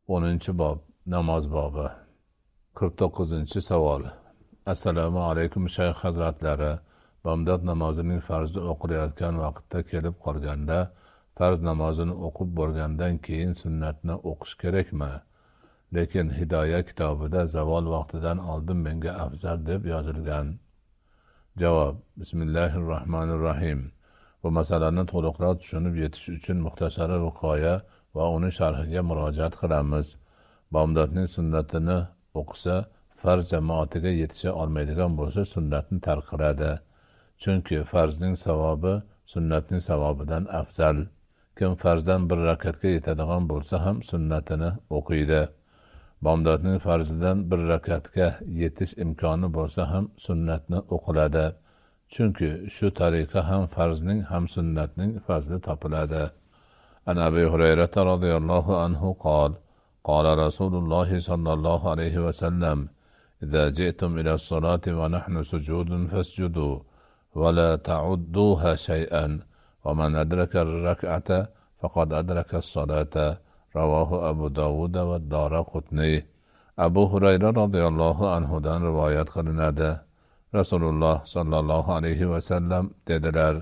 10-bob, namoz bobi. 49-savol. Assalomu alaykum, shayx hazratlari. Bomdod namozining farzi o'qilayotgan vaqtda kelib qolganda, farz namozini o'qib bo'lgandan keyin sunnatni o'qish kerakmi? Lekin Hidoya kitobida zavol vaqtidan oldin menga afzal deb yozilgan. Javob: Bismillahirrohmanirrohim. Bu masalani to'liqroq tushunib yetish uchun Muxtasari Viqoya va uni sharhiga murojaat qilamiz. Bomdodning sunnatini o'qisa, farz jamoatiga yetisha olmaydigan bo'lsa, sunnatni tark qiladi. Chunki farzning savobi sunnatning savobidan afzal. Kim farzdan bir rakatga yetadigan bo'lsa ham sunnatini o'qiydi. Bomdodning farzidan bir rakatga yetish imkoni bo'lsa ham sunnatni o'qiladi. Chunki shu tariqa ham farzning, ham sunnatning fazli topiladi. An Abi Hurayrata radhiyallohu anhu qol: قال رسول الله صلى الله عليه وسلم: إذا جئتم إلى الصلاة ونحن سجود فاسجدوا ولا تعدوها شيئا ومن أدرك الركعة فقد أدرك الصلاة. رواه أبو داود والدارقطني. Abu Hurayra roziyallohu anhudan rivoyat qilinadi. Rasululloh sollallohu alayhi vasallam dedilar: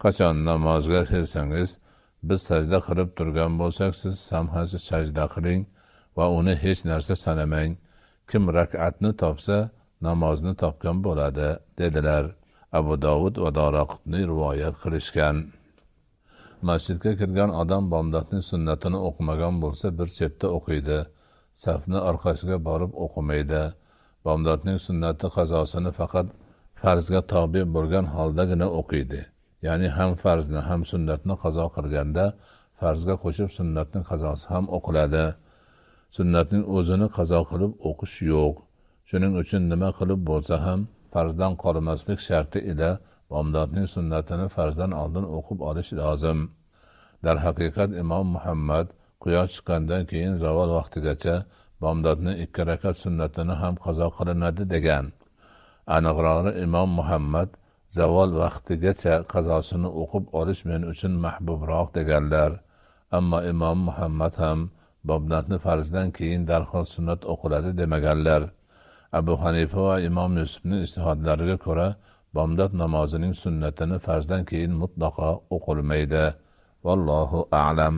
Qachon namozga kelsangiz, biz sajda qilib turgan bo'lsak, siz ham sajda qiling va uni hech narsa sanamang. Kim rak'atni topsa, namozni topgan bo'ladi, dedilar. Abu Dovud va Doraqutniy rivoyat qilishgan. Masjidga kirgan odam bomdodning sunnatini o'qimagan bo'lsa, bir chetda o'qiydi. Safni orqasiga borib o'qimaydi. Bomdodning sunnati qazosini faqat farzga tobe bo'lgan holdagina o'qiydi. Ya'ni ham farzni, ham sunnatni qazo qilganda farzga qo'shib sunnatning qazosi ham o'qiladi. Sunnatning o'zini qazo qilib o'qish yo'q. Shuning uchun nima qilib bo'lsa ham farzdan qolmaslik sharti ila bomdodning sunnatini farzdan oldin o'qib olish lozim. Darhaqiqat, Imom Muhammad quyosh chiqqandan keyin zavol vaqtigacha bomdodning 2 rakat sunnatini ham qazo qilinadi degan. Aniqrog'i, Imom Muhammad zavol vaqtigacha qazosini o'qib olish men uchun mahbubroq deganlar. Ammo Imom Muhammad ham bomdodni farzdan keyin darhol sunnat o'qiladi demaganlar. Abu Hanifa va Imom Yusufning ijtihodlariga ko'ra, bomdod namozining sunnatini farzdan keyin mutlaqo o'qilmaydi. Vallohu a'lam.